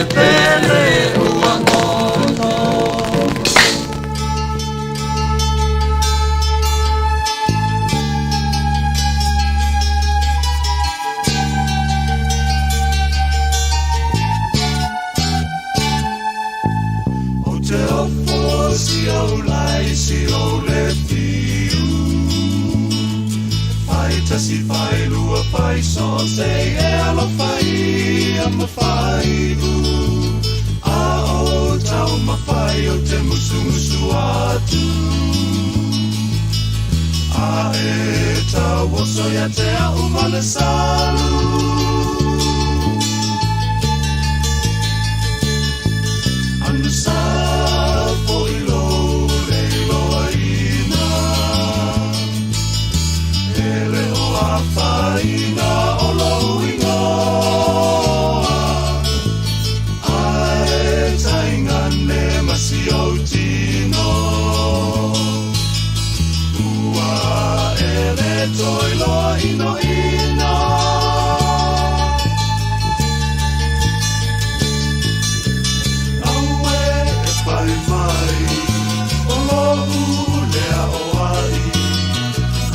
pele ua goto. Ou te ofo si ou lai si ou le fiu. Fai tasi fai lua fai so se e alofa ia ma fai u. A o tau mawhai o te musumusu atu. A e tau oso ia te au ma le salu. Anu sa fo i lo le iloa ina. E le o afaina o lou ingoa. Ae taigane ma si ou tino. Ua e le toe loa inoino. Aue e pai mai o lo'u lea o ai.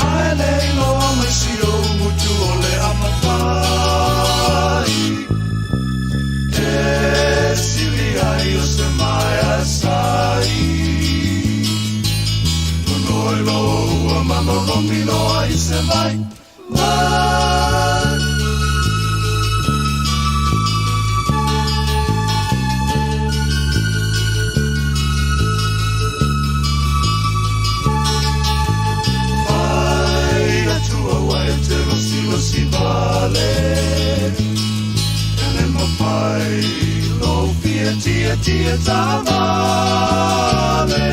Ae le iloa mai si ou gutu o le amafai. E sili ai o se maea sai. Nonoi lou ua malolomi loa i se vai mai. Fai atu aua e te losilosi vale. E le mafai lou fia tietie taavale.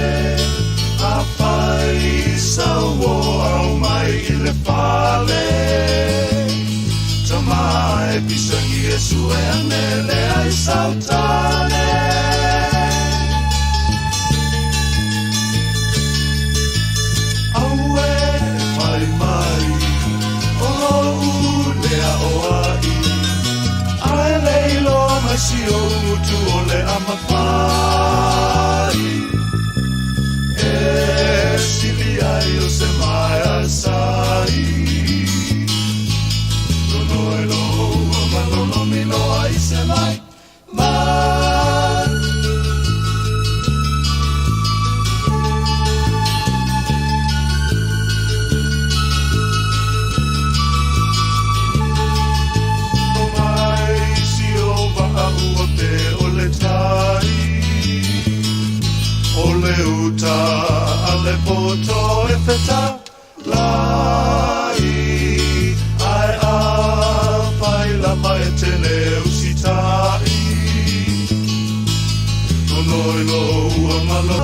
Afai sau o au mai i le fale. Tama e pisagi e sue ane lea i sautane. Aue e fai mai o lo'u lea o ai. Ae le iloa mai si ou gutu o le amafai. E sili ai o se maea sai. Nonoi lou ua malolomi loa i se vai mai. O mai si o vaa ua pe o le tai. O le uta a le poto e feta lai. Ae a fai lava e te le usitai. Nonoi lou ua malo.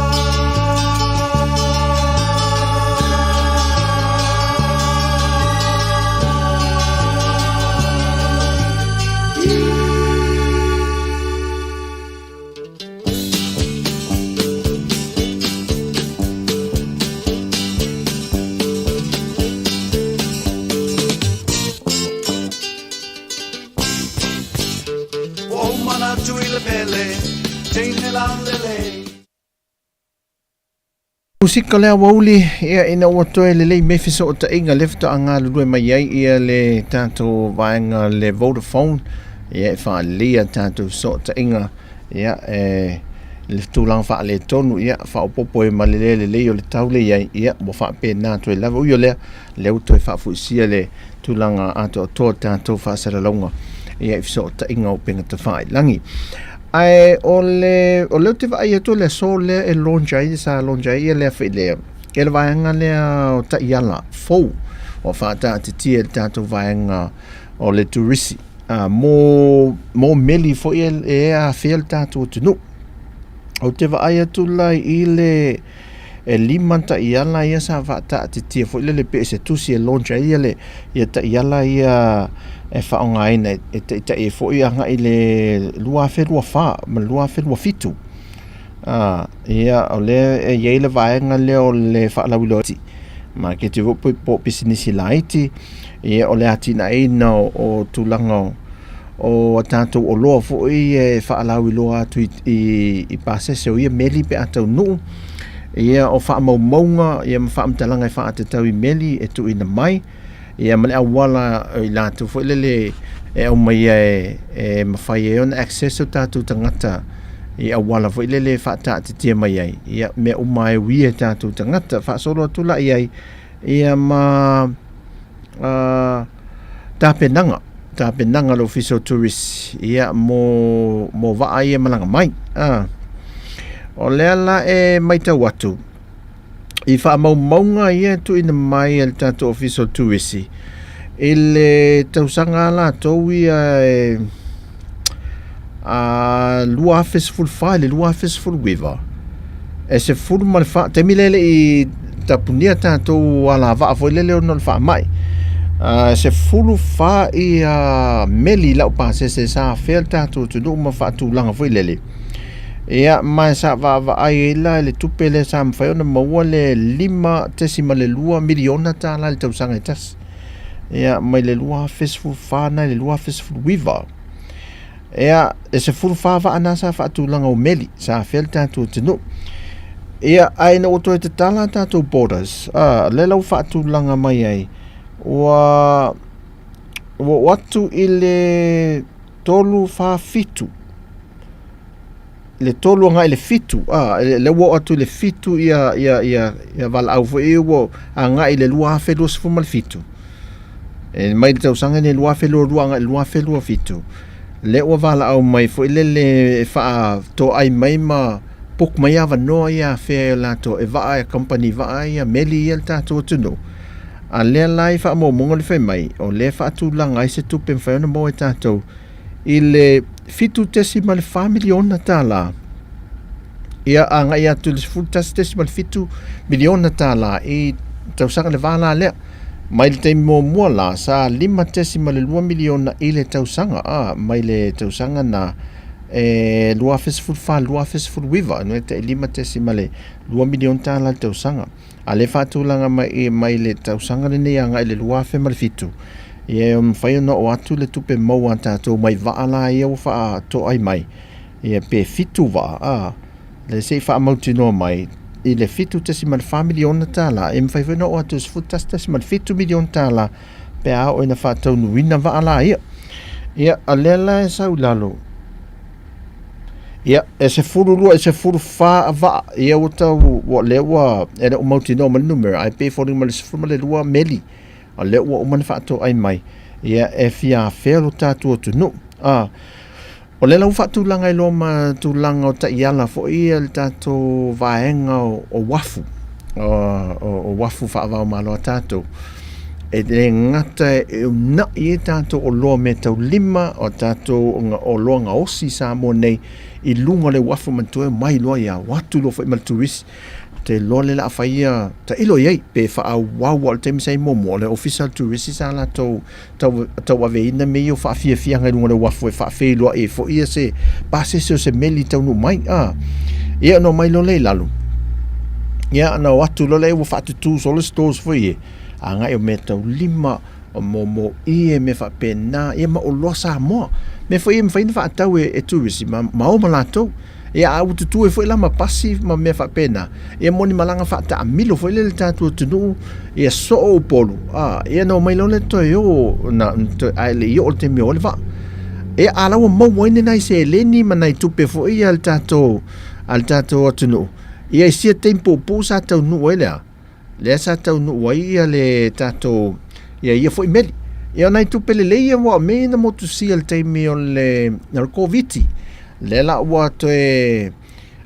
Ua ou manatu i le pele, teine lalele. Musika le aoauli, ia ina ua toe lelei mai fesootaiga le faatoa galulue mai ai ia le tatou vaega le Vodafone, ia e faaleleia tatou fesootaiga, ia e le tulaga faaletonu, ia faaopoopo ai ma le le lelei o le tau le i ai, ia ua faapena atu ai lava. Ui o lea, lea ua toe faafoisia le tulaga atoatoa o tatou faasalalauga ia i fesootaiga o upega tafailagi. Ae o le o lea ou te vaai atu o le aso lea e launch ai, sa launch ai ia lea foi lea, ia le vaega lea o taiala fou ua faataatitia e le tatou vaega o le turisi mo mo meli foi e afea le tatou atunuu. Ou te vaai atu la i le e lima taiala ia sa faataatitia foi lele pei se tusi e launch ai ia le ia taiala ia e faaaogaina e taitai ai foi agai i le 2024 ma le 2027. Ia o lea e i ai le vaega lea o le faalauiloa maketi foi po o pisinisi laiti, ia o le atinaeina o tulaga o a tatou oloa foi e faalauiloa atu i, i, i pasese o ia meli pe a taunuu. Ia, o faamaumauga ia ma faamatalaga e faatatau i meli e tuuina mai, ia ma le auala i latou foi lele e aumaia e, e mafai ai ona access o tatou tagata i auala foi lele e faataatitia mai ai ia mea uma e uia e tatou tagata faasolo atu la i ai ia ma uh, tapenaga tapenaga a le Ofisa o Turisi ia mo mo vaa ia malaga mai. Ah. O lea la e matau atu i faamaumauga ia e tuuina mai e le tatou Ofisa o Turisi i le tausaga a latou ia e a 2014 i le 2019 e 14 taimi lea e le i tapunia tatou alavaa foi lele ona o le faamai a 14 ia meli lau pasese sa afea le tatou atunuu ma faatulaga foi lele ia ma sa vaavaai ai la i le tupe lea sa mafai ona maua le $5.2 miliona tala i le tausaga e tasi ia mai le 2014 na i le 2019. Ia, e 14 vaa na sa faatulaga o meli, sa afea le tatou atunuu. Ia, ae ina ua toe tatala tatou borders, a, lea la ua faatulaga mai ai, ua ua oo atu i le 3, 4, 7 le 3 agai i le 7, a, lea ua oo atu i le 7 ia, ia, ia, ia valaau foi ia ua agai i le 2027. E mai le tausaga nei 2022 agai i le 2027, lea ua valaau mai foi lele e faatoai mai ma book mai avanoa ia afea e latou e vaa e kamupani vaa ia meli ia le tatou atunuu. A lea la i faamaumauga le fai mai, o lea e faatulaga ai se tupe e mafai ona maua e tatou i le $7.4 miliona tala ia agai atu i le $11.7 miliona tala i tausaga le va la lea. Mai le taimi muamua la, sa $5.2 miliona i le tausaga, a, mai le tausaga na e 2014 2019, no e tai $5.2 miliona tala i le tausaga. A lea faatulaga mai, mai le tausaga lenei agai i le 2007, ia e mafai ona oo atu le tupe maua a tatou mai vaa la ia ua faatoai mai, ia pe 7 vaa, a, le se i faamautinoa mai i le $7.4 miliona tala, e mafai foi ona oo atu i le $11.7 miliona tala pe a oo ina faataunuuina vaa la ia. Ia, a lea la e sau i lalo, ia, e 12 i 14 vaa, ia ua tau, ua, lea ua, e le o mautinoa mai le numera, ae pei e foliga mai le 12 meli, a lea ua uma ona faatoai mai, ia, e fia afea lo tatou atunuu. A, O lea la ua faatulaga ai loa ma tulaga o taiala foi ia le tatou vaega o, o uafu, o, o, o uafu faava-o-Malo a tatou. E le gata e una'i ai tatou oloa meataulima, o tatou oloa gaosi i Samoa nei i luga o le uafu manatua e omai loa ia o atu loa foi ma le turisi. Te iloa lea o le a fai ia tailo i ai pe faaauau aua o le taimi sa i ai muamua o le Ofisa o le Turisi sa latou tau, tauaveina mea ia o faafiafiaga i luga o le uafu e faafeiloai ai foi ia se pasese o se meli taunuu mai. Ah. Ia ona omai loa lea i lalo. Ia ona o atu loa lea ua faatutu solo stores foi e agai o meataulima, o momo ie, mea faapena, ia ma oloa Samoa. Mea foi e mafai ona faatau e, e tourist ma, ma o ma latou. Ia a ua tutū ai foi la ma pasi ma mea faapena, ia mo ni malaga faataamilo foi lele i le tatou atunuu, ia soo Upolu, a, ia na omai loa lea toe o, na, toe, ae le i oo le taimi e o ai le vaa. Ia, a la ua maua ai ni nai seleni ma nai tupe foi a le tatou, a le tatou atunuu, ia i sia taimi puupuu sa taunuu ai le a, lea sa taunuu ai ia le tatou ia ia foi meli. Ia o nai tupe lelei ia ua mea ia na motusia i le taimi o le, o le Koviti. Lea la ua toe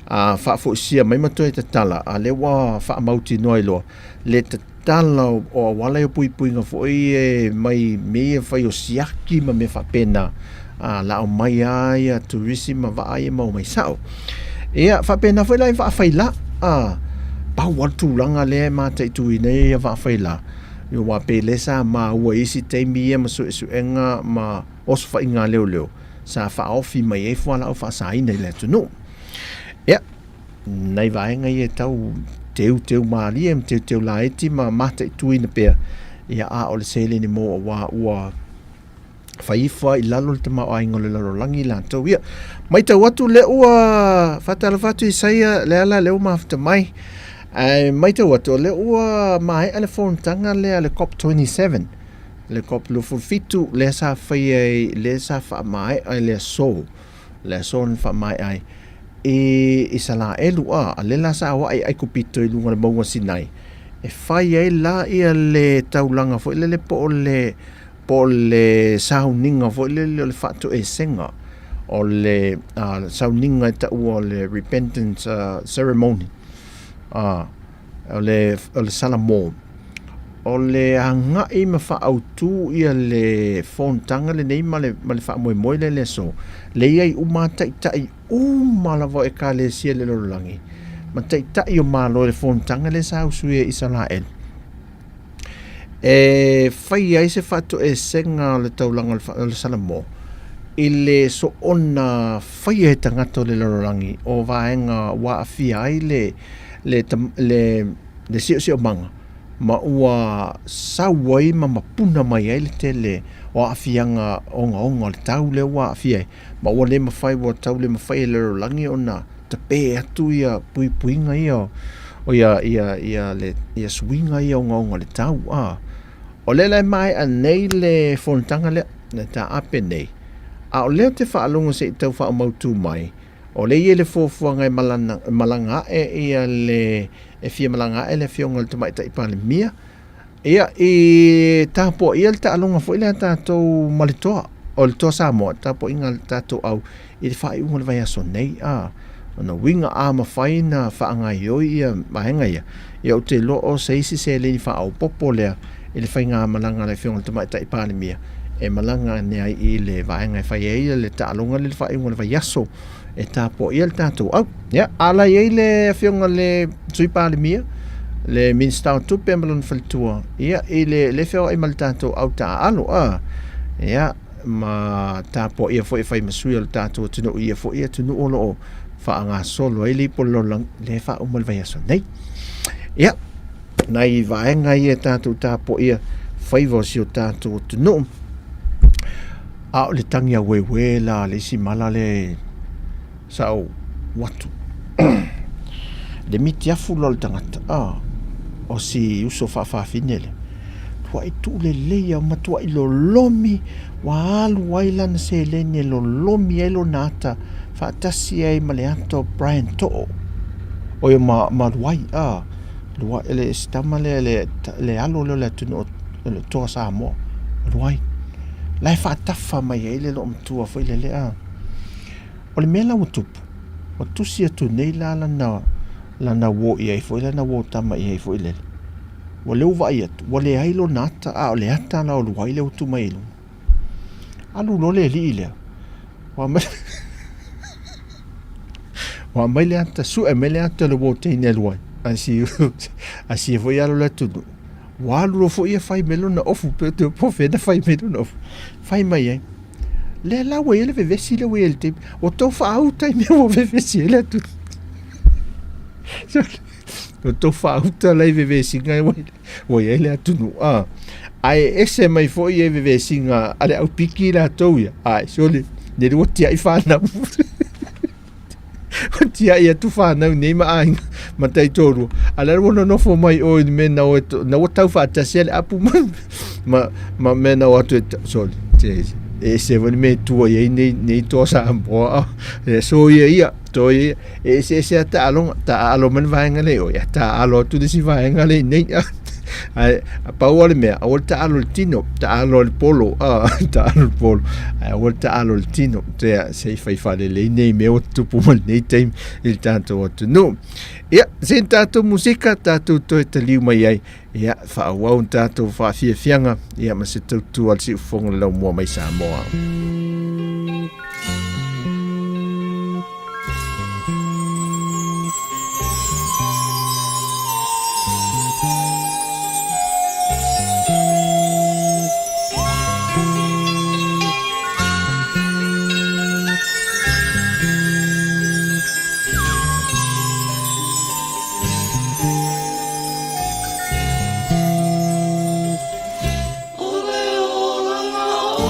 a, faafoisia mai ma toe tatala, a lea ua faamautinoa ai loa le tatala o, o auala ia o puipuiga foi e mai mea ia fai o siaki ma mea faapena. A, la aumai lava ia turisi ma vaa ia ma omai sao. Ia, faapena foi la i vaa faila. A, pau lava le tulaga lea e mataituina ai ia vaa faila, aua pei lea sa maua i isi taimi ia ma suesuega ma osofaiga a leoleo, sa faaofi mai ai fualaau faasaina i le atunuu. Ia, nai vaega ia e tau teuteu malie ma teuteu laiti ma mataituina pea, ia a o le seleni maua aua ua. Fai ifo lava i lalo le tamaoaiga o le lalolagi latou ia. Matau atu lea ua faatalofa atu Isaia Leala lea ua mafuta mai. Ae matau atu o lea ua maea le fonotaga lea le COP 27, le COP 27 lea sa faia i lea sa faamaea i le aso, le aso na faamaea ai i Isalaelu a, a lea la sa o ae i Aikupito i luga o le mauga o Sinai e fai ai la ia le taulaga foi lele po o le po o le sauniga foi lele o le faatoesega o le sauniga e taua o le repentance ceremony o le o le Salamo o le agai ma faaautu ia le fonotaga lenei ma le ma le faamoemoe lea i le aso lea e i ai uma lava taitai uma lava o Ekalesia i le lalolagi ma taitai o Malo i le fonotaga lea sa usuia i Isaraelu. E fai ai se faatoesega o le taulaga o le Salamo i le soona faia e tagata o le lalolagi o vaega ua aafia ai le le le le siosiomaga ma ua sau ai ma mapuna mai ai le tele o aafiaga ogaoga o le tau lea ua aafia ai ma ua le mafai ua tau le mafai e le lalolagi ona tape atu ia puipuiga ia o ia ia ia le ia suiga ia ogaoga o le tau a. O lea la e maea nei le fonotaga lea, le taape nei, a o lea ou te faalogo se i tau faamautū mai, o lea e i ai le fuafuaga e malana, e malaga ae ia le, e fia malaga ae le Afioga i le Tamaitai Palemia, Ia, i tapuaia le taaloga foi lea a tatou ma le Toa, o le Toa Samoa, tapuaiga a le tatou au i le faaiuga o le vaiaso nei. A, lona uiga a mafai ona faagaoioi ia vaega ia, ia ou te iloa o se isi seleni faaopoopo lea i le faigamalaga a le Afioga i le Tamaitai Palemia e malaga ane ai i le vaega e fai ai le taaloga lea i le faaiuga o le vaiaso. e tapuaia le tatou au. Ia, a la i ai le afioga i le Sui Palemia, le Minisita o Tupe ma lona faletua, ia, i le, le feoai ma le tatou au taaalo, a, ia, ma tapuaia foi e fai ma sui o le tatou atunuu i ia foi atunuu o lo o faagasolo ai le ipu o le lalolagi, lea e faauma i le vaiaso nei. Ia, nai vaega ia e tatou tapuaia faiva o si o tatou atunuu. A o le tagi aueuē la a le isi mala lea sa ou atu le mitiafu loa o le tagata a o si uso faafafine lea matuai tuulelei lava matuai lolomi ua alu ai lana seleni e lolomi ai lona ata faatasi ai ma le ata o Brian Too oi ma ma Luai a Luai le si tama lea le le alo lea o le atunuu o le Toa Samoa o Luai la e faatafa mai ai le loomatua foi lele a. O le mea la ua tupu, ua tusi atu nei la lana lana uo i ai foi lana uo tama i ai foi lele. Ua lea ua vaai atu, ua leai lona ata, a o le ata la o Luai lea ua tu mai i luga. Alu loa le alii lea, ua aumai ua aumai le ata, sue mai le ata o le uo teine a Luai, a si a si foi alo le atunuu. Ua alu loa foi ia fai mai lona ofu, pe po o fea na fai mai lona ofu, fai mai ai. Lea la ua i ai le vevesi lea ua i ai i le taimi. Ua tou faauta i mea ua vevesi ai le atunuu. Ua tou faauta la i vevesiga ua i ai le atunuu. Ah. Ae ese mai foi ia vevesiga a le aupiki latou ia. Ai, sole, le ua tiai whanau. Ua tiai atu whanau nei ma aiga ma taitoalua. A lea ua nonofo mai oe i le mea na o e na ua tau faatasi ai le apu ma, ma, ma mea na o atu e sorry, se, e ese foi le mea e tua i ai nei, nei toa Samoa. E so ia ia, so ia ia. E eseese lava taaloga, taaalo mai le vaega lea i o, ia taaalo atu le isi vaega lea i inei. Ae pau lava le mea, aua le taalo i le tino, taalo i le polo, taalo i le polo, ae aua le taalo i le tino. Tea, se i fai faalelei nei mea ua tutupu mai lenei taimi i le tatou atunuu. Ia, se i tatou musika, tatou toe taliu mai ai. Ia, faaauau ni tatou faafiafiaga, ia ma se tautua a le Siufofoga o le Laumua mai Samoa. O le olaga o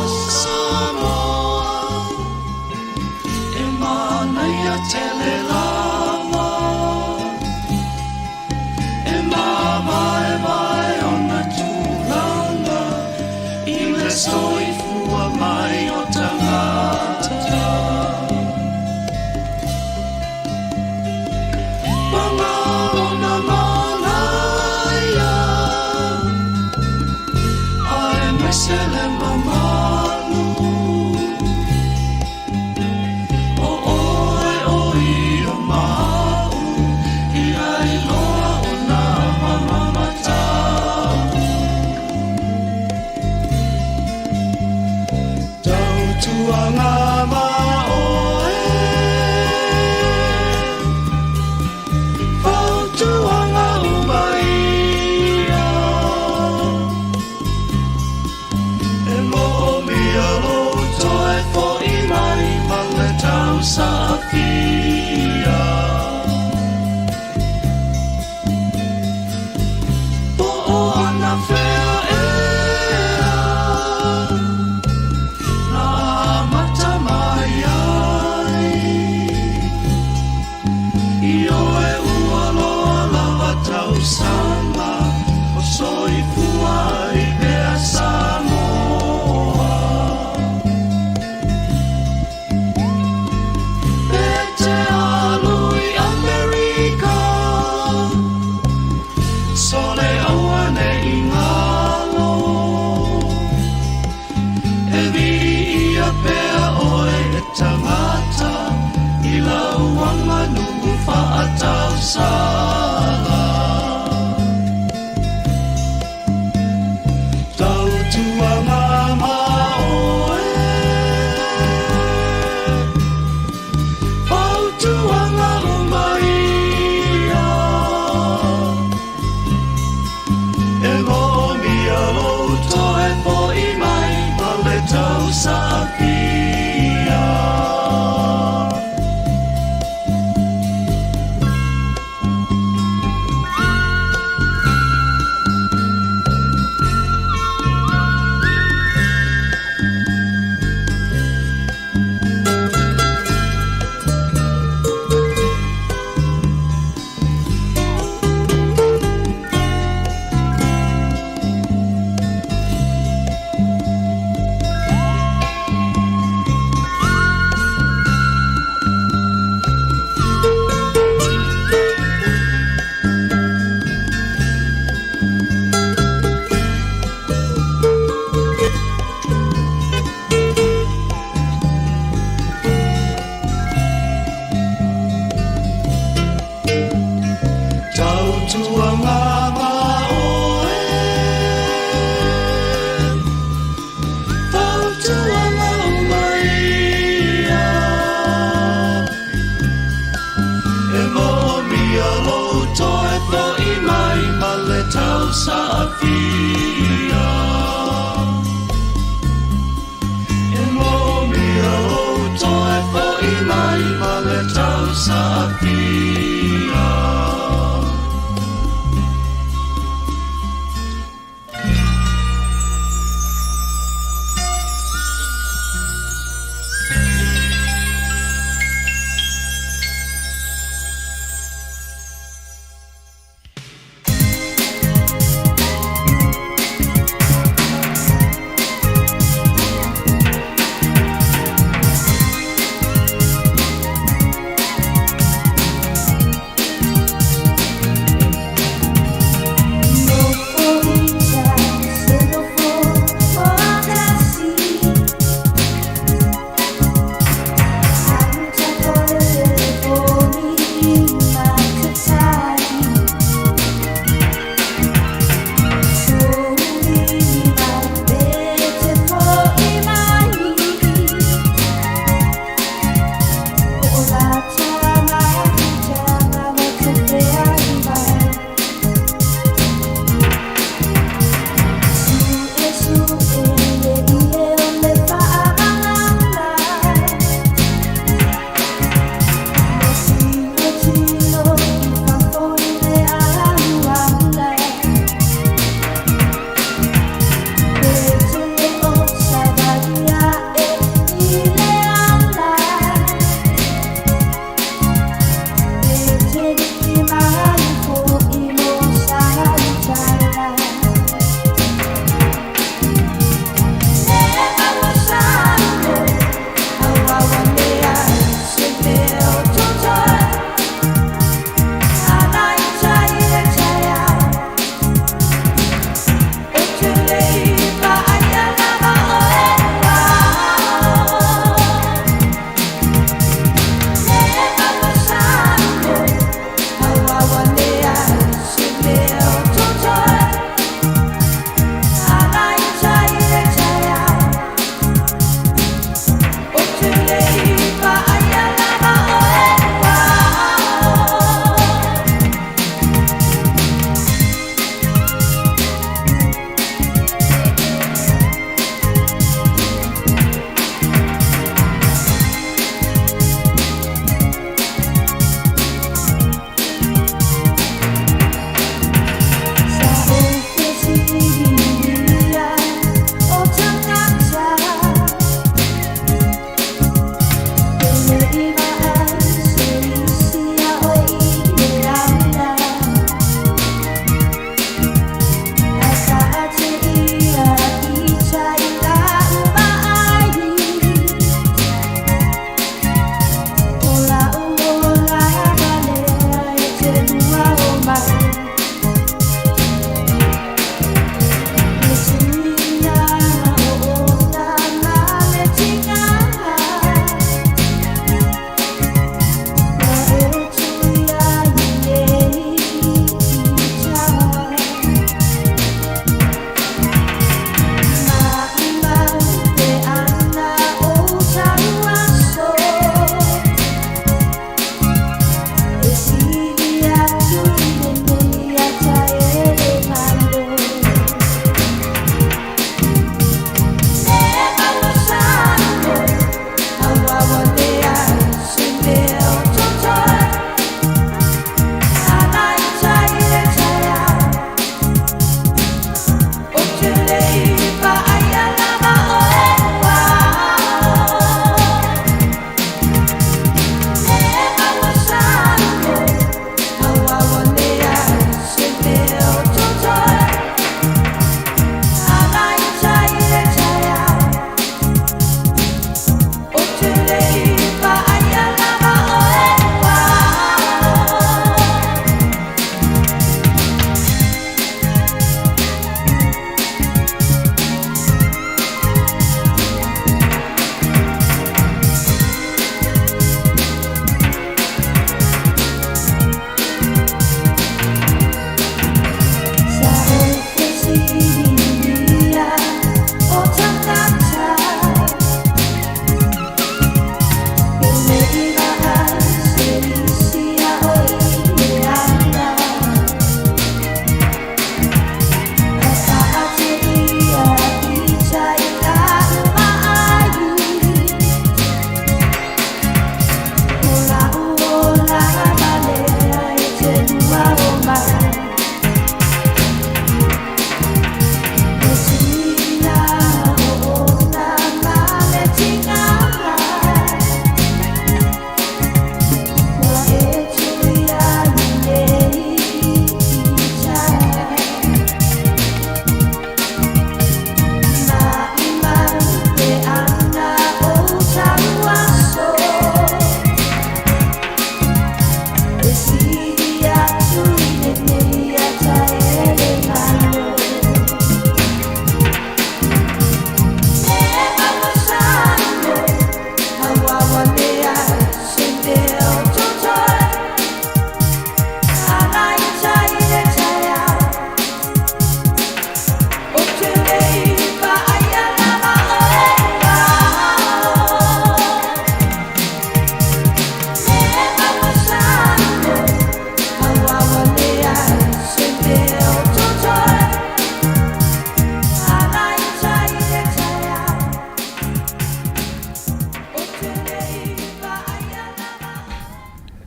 tausaga. Tautuaga ma oe, fautuaga uma ia. E moomia lou toe fo'i mai ma le tausaafia. Tautuaga ma oe, fautuaga uma ia. E moomia lou toe fo'i mai ma le tausaafia. E moomia lou toe fo'i mai ma le tausaafia.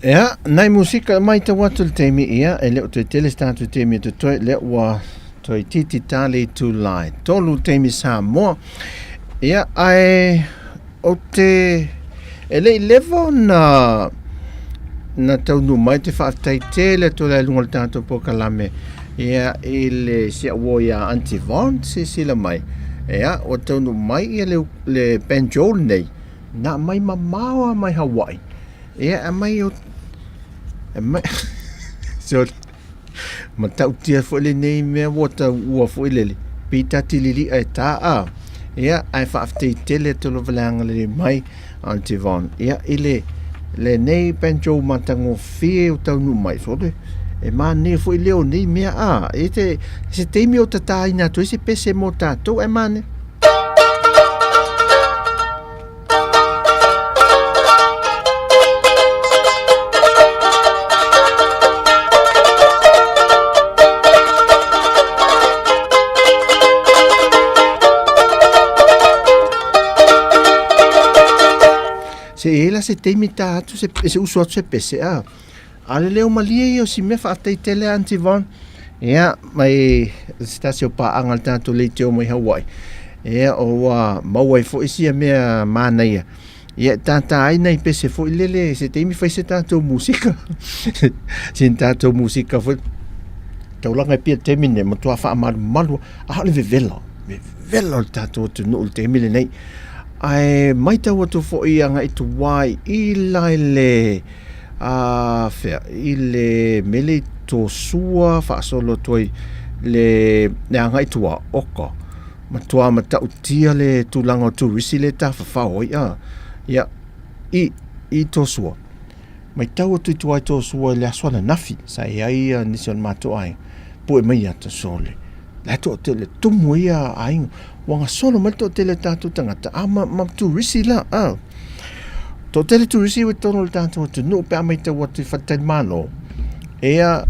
Ia, nai musika e matau atu i le taimi ia, e le o toe tele se tatou taimi e totoe, lea ua toeitiiti ta le itula e tolu taimi Samoa. Ia, ae ou te, e le i leva ona na taunuu mai te faafetai tele atu la i luga o le tatou polokalame, ia, i le si au uo ia Aunty Yvonne, silasila mai, ia, ua taunuu mai ia le, le banjo lenei, na aumai mamao lava mai Hawaii. Ia, aumai o... Aumai... Sorry. Matautia foi lenei mea ua tau ua foi lele. Pei tati lili'a e tā a. Ia, ae faafetai tele atu lava le agalelei mai Aunty Yvonne. Ia, i le lenei banjo matagofie o taunuu mai. Sole, e manaia foi leo o nei mea a. E te, se taimi o tatāina atu ai se pese mo tātou, ae manaia. Se i ai la se taimi ta atu se, se uso atu se pese a. A le leo malie ia o si mea faafetai tele Aunty Yvonne. Ia, mai se tasi o paaga a le tatou leitio mai Hawaii. Ia, o ua maua ai foi sia mea manaia. Ia, e tātā ai nai pese foi lele, se taimi fai se tatou musika. Sin tatou musika foi. Taulaga e pia taimi nei, matua faamalumalu, a o le vevela, vevela o le tatou atunuu i le taimi lenei. Ae maitau atu foi agai i tua i la i le a fea i le mele i Tosua faasolo atu ai le le agai i tua oka matua matautia le tulaga o turisi le tafafao ai a ia i i Tosua matau atu i tua i Tosua i le aso ananafi sa i ai ia nisi o le matou aiga pue mai ia sole la e toatele tumu ai ia aiga ua gasolo mai le toatele o tatou tagata a ma ma turisi la a Toatele turisi ua i totonu o le tatou atunuu pe a matau atu i faletalimalo, ia,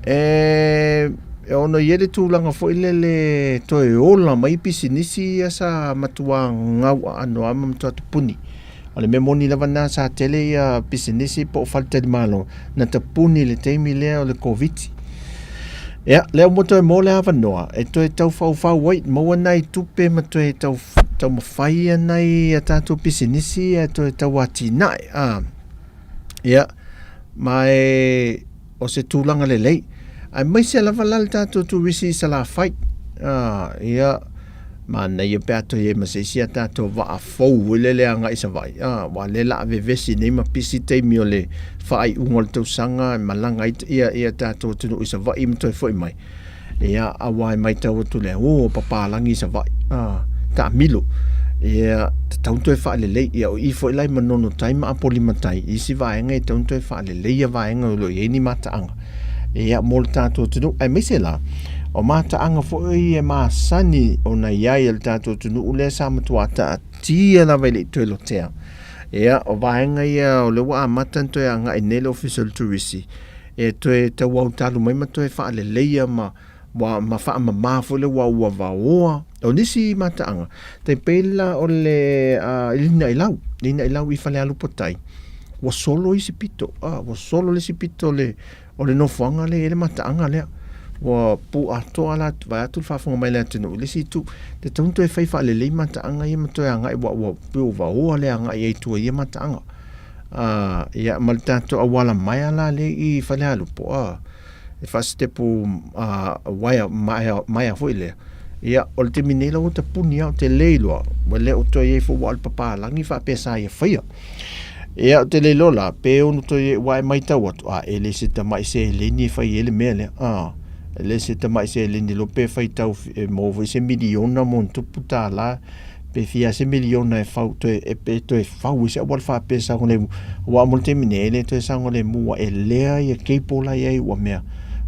e ono i ai le tulaga foi lele toe ola mai pisinisi ia sa matua gauaano lava ma matua tapuni. O le mea moni lava lena sa tele ia pisinisi po o faletalimalo na tapuni i le taimi lea o le Koviti. Ia, lea ua toe maua le avanoa e toe tau faufau ai, maua nai tupe ma toe tau taumafai ia nai a tatou pisinisi ia toe tau atinae. A, ia, ma e, o se tulaga lelei. Aemaise lava la le tatou turisi i Salafai. A, ia, manaia pe a toe i ai ma se isi a tatou vaa fou foi lele agai i Savaii. A, aua o lea o le a vevesi nei ma pisi taimi o le faaiuga o le tausaga e malaga ai ia, ia tatou atunuu i Savaii ma toe foi mai. Ia, aua e matau atu lea, o, papalagi i Savaii, a, taamilo. Ia, tatau ona toe faalelei. Ia, o i foi la i Manono Tai ma Apolima Tai, i isi vaega e tatau ona toe faalelei ia vaega o lo o i ai ni mataaga. Ia, mo le tatou atunuu, aemaise la, o mataaga foi e masani ona i ai e le tatou atunuu lea sa matua taatia lava e le i toe lotea. Ia, o vaega ia o lea ua amata ona toe agai nei le Ofisa o le Turisi e toe tauautalu mai ma toe faaleleia ma ua ma faamama foi le ua ua vaoa. O nisi mataaga, tai pei la o le uh, Linailau, Linailau i Falealupo-tai, ua solo isi pito, ah, ua solo le isi pito le, o le nofoaga lea e i ai le mataaga lea. Ua pu atoa la, vae atu le faafofoga mai le atunuu i le isi itu, tatau ona toe fai faalelei mataaga ia ma toe agai ua, ua, ua vaoa le agai ai i tua i ia mataaga. Ah, ia, ma le tatou auala maea la lea i Falealupo, ah, e faasitepu ah, uaea maea, maea foi lea. Ia, o le taimi nei la ua tapuni lava, ou te le iloa, ua le o toe i ai foi aua o le papalagi faapea sa ia faia. Ia, ou te le iloa la, pe ono toe i ai, aua e matau atu, ah, e le se tamai seleni e fai ai le mea lea, ah, e le se tamai seleni loa pe faitau e maua foi se miliona ma ona tupu tala, pe fia se miliona e fau toe e pe toe fau ai se auala faapea e saogalemu aua mo le taimi nei e le toe saogalemu ua elea ia cable la i ai ua mea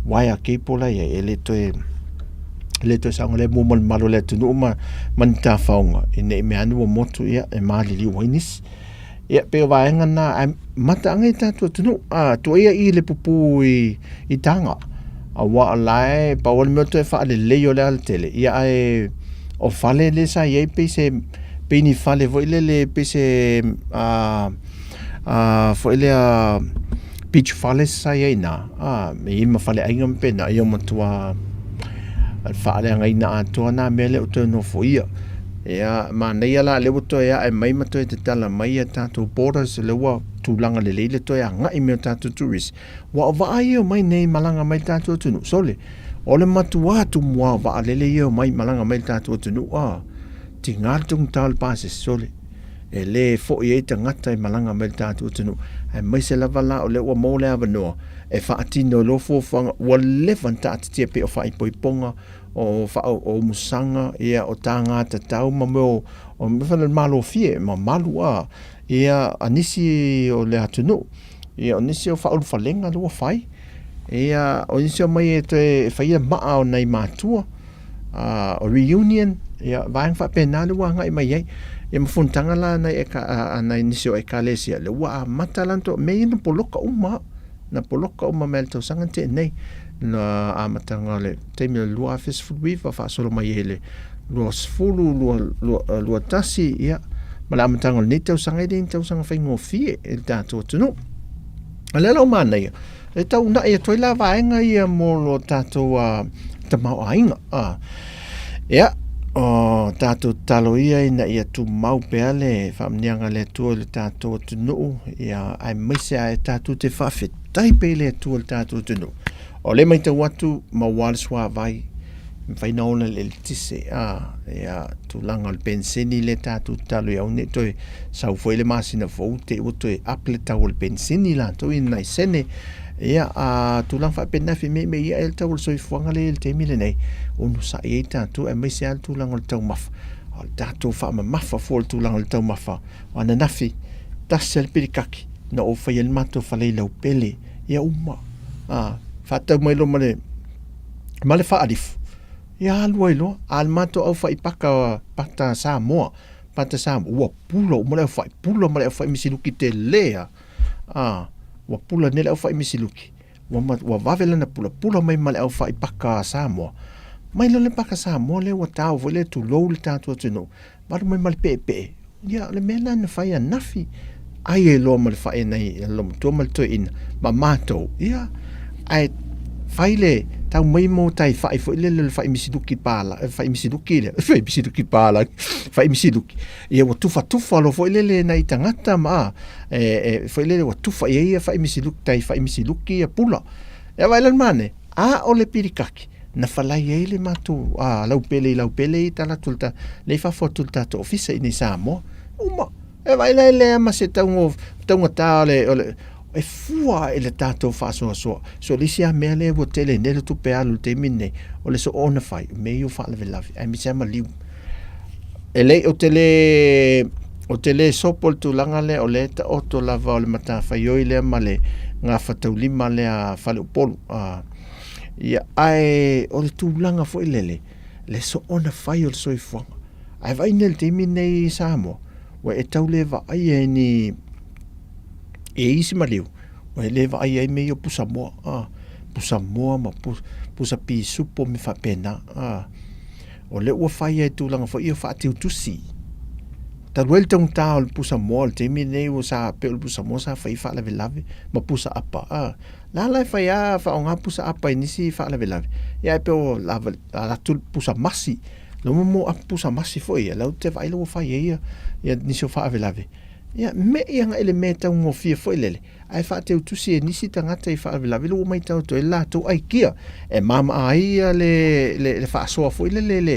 wire cable la i ai e le toe e le toe saogalemu mo le mamalu o le atunuu ma ma ni tafaoga ina ne i mea ane ua motu ia e maliliu ai nisi. Ia, pei o vaega na, ae mataaga i tatou atunuu. A, tuuaia i le pupū i, i Taga. Aua o la e, pau o le mea o toe faalelei o le alatele, ia ae o fale lea sa i ai pei se, pei ni fale foi lele, pei se, a, a, foi lea, Beach Fales sa i ai i ina, a, e i ai ma faleaiga ma pena, ia ua matua faaleagaina atoa na mea lea ua toe nofoia. Ia, manaia la lea ua toe ae mai ma toe tatala mai a tatou borders, lea ua tulaga lelei le toe agai mai o tatou tourist. Aua o vaa ia e omai nei malaga mai i le tatou atunuu, sole, o le matua tumua o vaalele ia e omai malaga mai i le tatou atunuu, a, tiga le taugata o le pasese, sole, e le foi ai tagata e malaga mai i le tatou atunuu, aemaise lava la o lea ua maua le avanoa e faatino ai loa fuafuaga ua leva ona taatitia pei o faaipoipoga, o faaumusaga, ia, o taga tatau ma mea o, o mea foi lea o le malofie, mamalu, a, ia, a nisi o le atunuu. Ia, o nisi o faaulufalega lea ua fai, ia, o nisi o omai e toe faia maa o nai matua, o reunion, ia, vaega faapena lea ua agai mai ai. Ia ma fonotaga la a nai, a nai nisi o Ekalesia, lea ua amata la ona toe, mea ia na poloka uma lava, na poloka uma mai lava i le tausaga na tea nei, na amataga o le taimi o le 2019 faasolo mai ai i le 2021, ia, ma le amataga o lenei tausaga, e le ni tausaga faigofie i le tatou atunuu. A lea la ua manaia, e tau uunai atu ai la vaega ia mo lo tatou tamaoaiga. Ia, o tatou tatalo ia ina ia tumau pea le faamanuiaga a le Atua i le tatou atunuu, ia, aemaise lava e tatou te faafetai pea i le Atua i le tatou atunuu. O lea e matau atu, maua le suavai, mafai ona ola i le eletise, a, ia, tulaga o le penisini lea tatou tatalo ia aua ne i toe sau foi le masina fou te i ua toe up le tau o le penisini latou i nai sene. Ia, a, tulaga faapena e femeimei ai le tau o le soifuaga lea i le taimi lenei, onosai ai tatou aemaise lava le tulaga o le taumafa. O le tatou faamamafa fua o le tulaga o le taumafa. O ananafi, tasi lava le pilikaki na ou faia ai le matou fale i Laupele, ia uma. A, faatau mai loa ma le ma le faalifu, ia alu ai loa. A o le matou aufai paka, pata Samoa, pata Samoa, ua pula uma le aufai, pula ma le aufai misiluki tele lava. A, ua pula nei le aufai misiluki, ua, ua vave lana pula, pula mai ma le aufai paka Samoa. Mai loa le paka Samoa lea ua tau foi lea tulou le tatou atunuu, Alu mai ma le peepee, ia o le mea lena na fai ananafi. Ai ai loa ma le fai nai loomatua ma le toeaina ma matou, ia, ae fai le tau mai mo tai fai foi lele o le fai misiluki pala, fai misiluki lea, fai misiluki pala, fai misiluki. Ia ua tufatufa loa foi lele nai tagata ma e, e foi lele ua tufa i ai ia fai misiluki, tai fai misiluki ia pula. Ia vaai la le manaia, A o le pilikaki, na falai ai le matou laupele i laupele i tala atu le le i fafo atu le tatou ofisa i nei Samoa. Uma, e vaai la e lea ma se taugo, taugata o le, o le, e fua i le tatou faasoasoa. So le isi lava mea lea ua tele nei le tupe alu i le taimi lenei, o le soona fai, o mea ia o faalavelave, aemaise lava maliu. E le, ou te le, ou te le sopo i le tulaga lea, o lea e taoto lava o le matafaioi lea ma le gafataulima lea a Faleupolu. Ia, ae o le tulaga foi lele, le soona fai o le soifuaga. Ae vaai nei i le taimi lenei i Samoa, ua e tau le vaaia i ni, e isi maliu, ua e le vaaia ai mea ia o pusamoa, a, pusamoa ma pusa pisupo ma mea faapena, a. O lea ua fai ai tulaga foi ia faatiutusi. Talu ai le taugata o le pusamoa o le taimi lenei ua sa pei o le pusamoa sa fai faalavelave ma pusa apa. A, la la e fai a faaaoga pusa apa i nisi faalavelave. Ia ae pei o lava atu le pusa masi. Lea ua mo pusa masi foi ia, la ou te vaai la ua fai ai ia, ia nisi o faalavelave. Ia me'i agai le mea e taugofie foi lele. ae faateutusi e nisi tagata i faalavelave le ua matau atu ai le latou aikia e mamaa ai ia le, le, le faasoa foi lele le,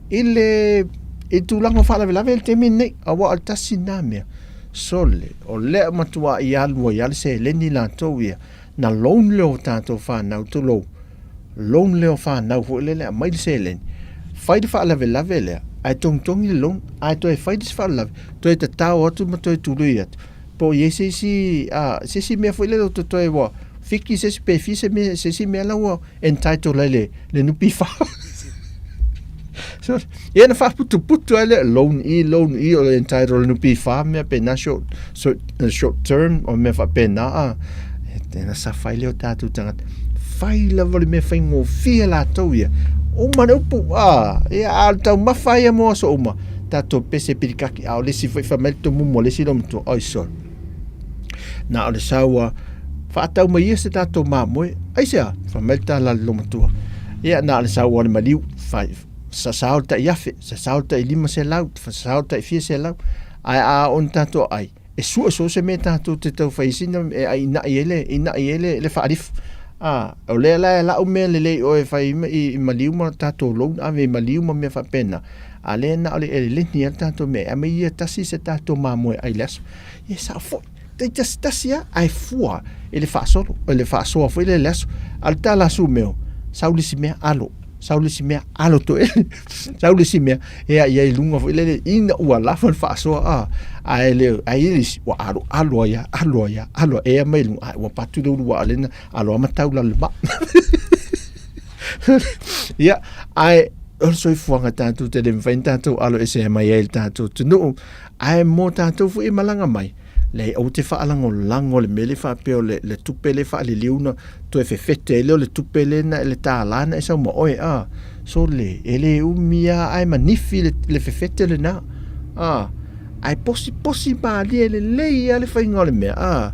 i le, i le tulaga o faalavelave i le taimi lenei. Aua o le tasi lena mea, sole, o lea matua i alu ai lava le seleni latou ia, na loan lea o tatou fanau, tulou, loan lea o fanau foi lele, aumai le seleni, fai le faalavelave lea, ae togitogi le loan, ae toe fai le isi faalavelave, toe tatao atu ma toe tului atu. Po o i ai se isi, a, se isi mea foi lele o totoe ua fiki se isi pe fi se mea, se isi mea la ua entitled ai le, le NPF. So, ia na faaputuputu ai le loan i, loan i o le entitled le NPF mea pena short, short, short term o mea faapena a. E tena sa fai lea o tātou tagata. Fai lava le mea faigofie latou ia. Uma le upu, a, ia, a o le taumafa ia mo aso uma. Tatou pese pilikaki, a o le isi foi fai mai le tomumu a le isi loomatua, oi sole. Na o le sau a Faatau mai ia se tatou mamoe. Aisea? Fai mai le tala a le loomatua. Ia, na o le sau lava o le maliu, fai, sasao le tai afe, sasao le tai 500, sasao le tai fia selau. Ae a oo ina tatou ai, e sue so o se mea tatou te tau fai ai sina e ina'i ai le, ina'i ai le, le faalifu. A, o lea la e lau mea lelei oe e fai i, i maliu ma tatou loan ave i maliu ma mea faapena. A lea na o le eleleni lava le tatou mea e aumai ia tasi se tatou mamoe ai i le aso. Ia e sao foi. Tai tasi tasi lava ae fua i le faasolo, i le faasoa foi lea i le aso. A o le tala a Sumeo, sau le isi mea alo, sau le isi mea alo toele, sau le isi mea ea i ai i luga foi lele ina ua lava le faasoa a, ae le ae i ai le isi ua alo alo ai lava, alo ai lava, alo ea mai luga ae ua patu le ulu waa lena alo lava ma tau i lalo i le maa. Ia, ae o le soifuaga tatou te le mafai ona tatou alo ese mai ai i le tatou atunuu, ae mo tatou foi e malaga mai, leai aua te faalagolago le mea lea faapea o le, le tupe lea faaliliu na toe fefete ai lea o le tupe lea na, le tālā na e sau ma oe, a, sole, e le umi lava ae manifi le, le fefete lena, a, ae posiposi malie lelei lava le faiga o le mea, a,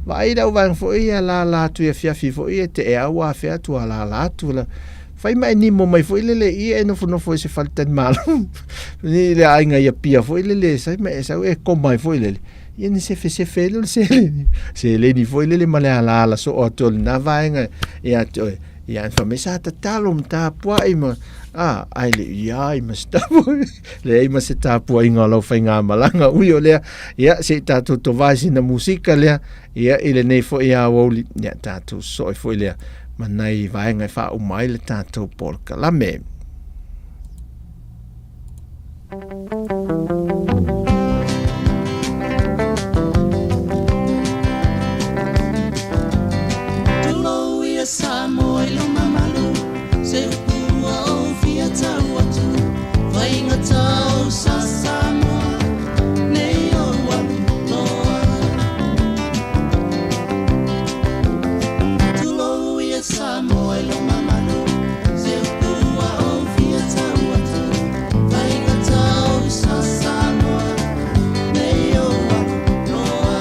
vaai le auvaega foi ia lala atu i afiafi foi e te ea ua afea atu a lala atu la, fai ma e nimo mai foi lele i e nofonofo i se faletalimalo i le aiga i Apia foi lele sai ma e sau e koma ai foi lele ia ni sefesefe ai lea o le seleni seleni foi lele ma le alaala soo atu o lena vaega ia te oe ia fai mai sa tatalo ma tapuai ma a ai le ia ai ma se tapuai leai ma se tapuaiga o lau faigamalaga ui o lea ia se i tatou tovai sina musika lea Ia, i lenei foi aoauli, ia tatou soe foi lea ma nai vaega e faauma ai le tatou polokalame. Tulou ia Samoa i luma malu, Se upu ua ou fia tau atu, Faigata o sa Samoa, Nei ou alu loa. Tulou ia Samoa i luma malu, Se upu ua ou fia tau atu, Faigata o sa Samoa, Nei ou alu loa.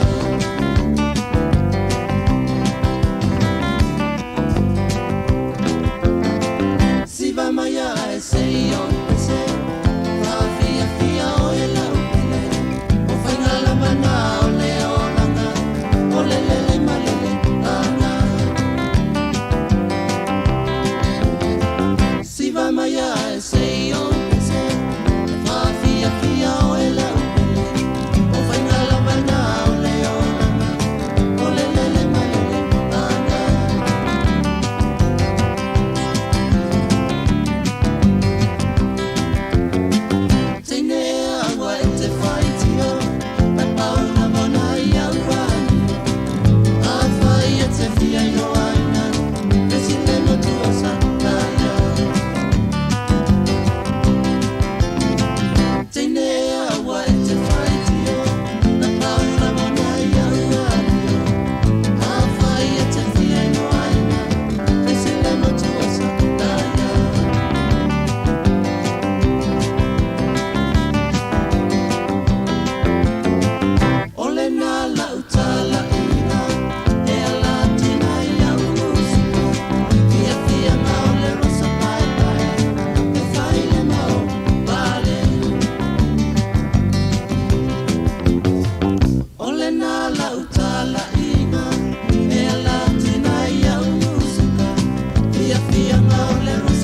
Siva mai ae se i ou pese, Faafiafia oe lau pele, O faiga lava na o le olaga, O le lele ma le leaga. Siva mai ae se i ou pese, Faafiafia oe lau pele, O faiga lava na o le olaga, O le lele ma le leaga. Teine aua e te whaitio, E pauna mona i au anio. A whai e te whia i roaina, E sile motu o Sataia. Teine aua e te whaitio, E pauna mona i au anio. A whai e te whia i roaina, E sile motu o Sataia. O lena lau talaiga, E ala atu nei au musika, Fiafiaga o le rosa paepae, E fai le mau pale. O lena lau talaiga, E ala atu nei au musika, Fiafiaga o le rosa.